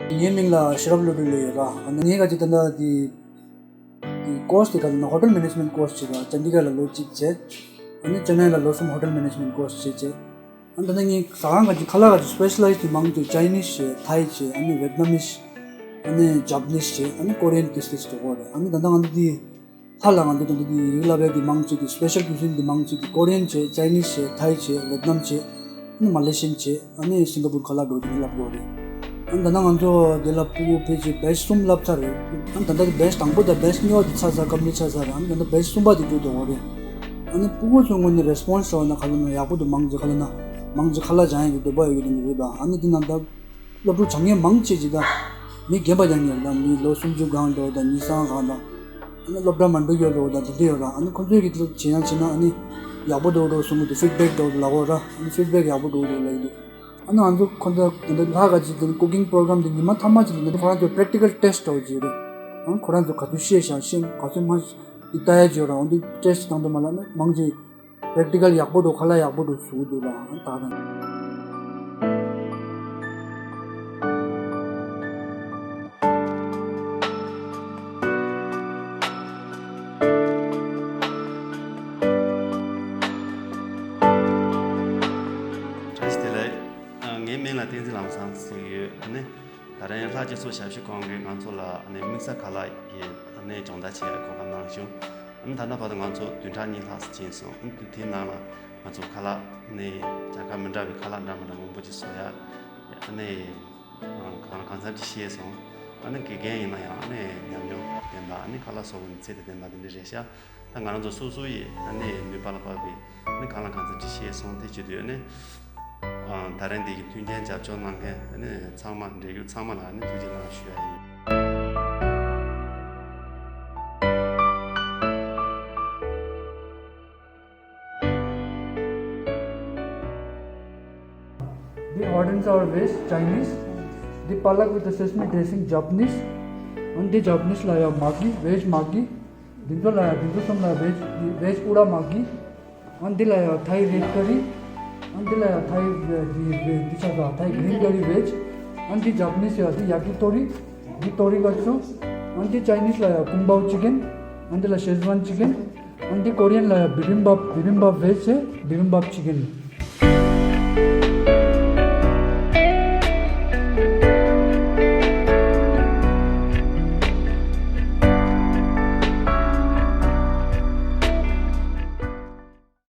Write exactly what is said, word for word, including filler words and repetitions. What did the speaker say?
ངའི་མིང་ལ་ཤེས་རབ་བློ་གྲོས་ལབ་ཡོད་ར། ཨ་ནི་ངས་ག་ཅིག་ད་ལྟ་དེ་དེ་ཀོར་སི་དེ་ག་ལ་ན་ཧོ་ཊེལ་མེ་ནེཇ་མེན་ཊི་ཀོར་སི་བྱས་ར། ཅན་དི་གར་ལ་ལོ་གཅིག་བྱས། ཨ་ནི་ཅེན་ནའི་ལ་ལོ་གསུམ་ཧོ་ཊེལ་མེ་ནེཇ་མེན་ཊི་ཀོར་སི་བྱས་བྱས། ཨ་ནི་ད་ལྟ་ངས་ཟ་ཁང་ག་ཅིག་ཁ་ལག་ག་ཅིག་སི་པེ་ཤ་ལའི་ཛི་དེ་མང་ཆེ་ཅའི་ནིས་བྱས། ཐའི་བྱས། ཨ་ནི་ཝེད་ནམ་མིས། ཨ་ནི་ཇཱ་པ་ནིས་བྱས། ཨ་ནི་ཀོ་རི་ཡན་ཏིས་ཏིས་འགྲོ་གི་རེད། ཨ་ནི་ད་ལྟ་ང་ཚོ་དེ་ལྷ་ལ་ང་ཚོ་དེ་འདྲ་དེ་ཡིག་ལབ་ཡ་དེ་མང་ཆེ་དེ་སི་པེ་ཤལ་ཀུ་སིན་དེ་མང་ཆེ་དེ་ཀོ་རི་ཡན་བྱས། ཅའི་ནིས་བྱས། ཐའི་བྱས། ཝེད་ནམ་བྱས། ཨ་ནི་མ་ལེ་ཤི་ཡན་བྱས། ཨ་ནི་སིང་ག་པུར་ཁ་ལག་འགྲོ་དེ་ལབ་དགོས་རེད། ཨ་ནི་ད་ལྟ་ང་ཚོ་དེ་ལ་ཕྲུ་གུ་ཕལ་ཆེར་བེ་ཅི་གསུམ་བསླབ་ཚར་རེད། ཨ་ནི་ད་ལྟ་དེ་བེ་ཅི་དང་པོ་དང་བེ་ཅི་གཉིས་པ་དེ་ཚར་ཚར་ཀམ་པི་ལིཊ་ཚར་ཚར་རེད། ཨ་ནི་ད་ལྟ་བེ་ཅི་གསུམ་པ་དེ་འགྲོ་དགོས་རེད། ཨ་ནི་ཕྲུ་གུ་ཚོའི་ངོས་ནས་རེ་སི་པོན་སི་ཟེར་བ་ན་ག་ལབ་ན་ཡག་པོ་འདུག་མང་ཆེ་ག་ལབ་ན་མང་ཆེ་ཁ་ལག་སྦྱང་ཡག་གི་འདོད་པ་ཡོད་ཀྱི་དེ་འདྲ་རེད་པ། ཨ་ནི་དེ་ནང་ད་སློབ་ཕྲུག་བྱ་ངན་མང་ཆེ་ཅིག་དང་མི་རྒན་པ་ཡང་ཡོད་དང་མི་ལོ་སུམ་ཅུ་སྒང་འགྲོ་དང་ཉི་ཤུ་སྒང་དང་། ཨ་ནི་སློབ་གྲྭ་མ་འགྲོ་ཡོད་རོགས་དང་དེ་འདྲ་ཡོད་ར། ཨ་ནི་ཁོ་ཚོས་ཀྱི་ཚོ་བྱེད་ཡང་བྱེད་ན་ཨ་ནི་ཡག་པོ་འགྲོ་འགྲོ་གསུང་གི་འདུག་ཕིཌ་བེག་འགྲོ་ལབ་འོ་ར། ཨ་ནི་ཕིཌ་བེག་ཡག་པོ་འགྲོ་འགྲོ་ལབ་ཀྱི་འདུག་ཨ་ནི་ང་ཚོ་ཁོ་ཚོ་དེ་འདྲ་ལྷག་ག་ཅིག་དེ་ཀུ་ཀིང་པོ་རོ་གྷ་རམ་དེ་ཉི་མ་མཐའ་མ་ཅིག་ལ་ཁོ་རང་ཚོ་པེ་རེག་ཊི་ཀལ་ཊེ་སི་ཊི་འགྲོ་ཅིག་རེད། ཨ་ནི་ཁོ་རང་ཚོ་ག་ཚོད་ཤེས་ཤག་ཤེས་ག་ཚོད་མ་ཤེས་ལྟ་ཡ་ཅིག་ཡོད་ར། འོ་འདི་ཊེ་སི་ཊི་བཏང་དུས་མ་ལ་ནི་མང་ཆེ་པེ་རེག་ཊི་ཀལ་ཡག་པོ་འགྲོ་ཁ་ལག་ཡག་པོ་འགྲོ་ཞུ་གི་འདུག་ར། ཨ་ནི་ད་རང་། བཀྲ་ཤིས་བདེ་ལེགས། ཨ། ངའི་མིང་ལ་བསྟན་འཛིན་ལམ་བཟང་ཟེར་གྱི་ཡོད། ཨ་ནི་ད་རིང་ལྷ་སྤྱི་ཚོགས་ཞབས་ཞུ་ཁང་གིས་ང་ཚོ་ལ་ཨ་ནི་དམིགས་བསལ་ཁ་ལག་གི་ཨ་ནི་སྦྱོང་བརྡར་བྱེད་ཡག་གོ་སྐབས་གནང་བྱུང་། ཨ་ནི་ད་ལྟ་བར་དུ་ང་ཚོ་བདུན་ཕྲག་གཉིས་ལྷག་ཙམ་ཕྱིན་སོང་། ཨ་ནི་དེའི་ནང་ལ་ང་ཚོ་ཁ་ལག་ཨ་ནི་རྒྱ་གར་མི་འདྲ་བའི་ཁ་ལག་འདྲ་མི་འདྲ་མང་པོ་ཅིག་བཟོ་ཡག་ཨ་ནི། ཨ། གང་གང་འཚམ་ཅིག་ཤེས་སོང་། ཨ་ནི་དགེ་རྒན་ཡིན་ན་ཡང་ཨ་ནི་ཉམས་མྱོང་ལྡན་པ། ཨ་ནི་ཁ་ལག་བཟོ་བའི་ཚད་དང་ལྡན་པ་དེ་འདྲ་རེད་ཤག་ད་ང་རང་ཚོ་སོ་སོ་ཡི་ཨ་ནི་ནུས་པ་ལ་དཔག་པའི་ཨ་ནི་གང་ལ་གང་འཚམ་ཅིག་ཤེས་སོང་། དེ་བྱེད་དུས་ཨ་ནི། ཨ། ད་རིང་འདི་གི་མཐུན་རྐྱེན་རྒྱབ་སྐྱོར་གནང་མཁན་ཨ་ནི་ཚང་མ་འབྲེལ་ཡོད་ཚང་མ་ལ་ཨ་ནི་ཐུགས་རྗེ་གནང་ཞུ་ཡ་ཡིན། The hot and sour veg, Chinese. The palak with the sesame dressing, Japanese. And the Japanese ལ་ཡ་མ་གི་ཝེཇ་མ་གི། འདི་ཚོ་ལ་ཡ་འདི་ཚོ་གསུམ་ལ་ཝེཇ་ཝེཇ་ཨུ་ར་མ་གི། And འདི་ལ་ཡ་ཐའི་རེཌ་ཀ་རི། And འདི་ལ་ཡ་ཐའི་འདི་འདི་ཆ་ཚང་ཐའི་གྷི་རིན་ཀ་རི་ཝེཇ། And འདི་ཇཱཔ་ནིས་ཡ་འདི་ཡ་ཀི་ཏོ་རི། འདི་ཏོ་རི་ག་ཚུ། And འདི་ཅའི་ནིས་ལ་ཡ་ཀུང་པའོ་ཅི་ཀན། And འདི་ལ་ཤེ་ཛུ་ཝན་ཅི་ཀན། And འདི་ཀོ་རི་ཡན་ལ་ཡ་བི་བིམ་བབ་བི་བིམ་བབ་ཝེཇ་ཟེར་བི་བིམ་བབ་ཅི་ཀན།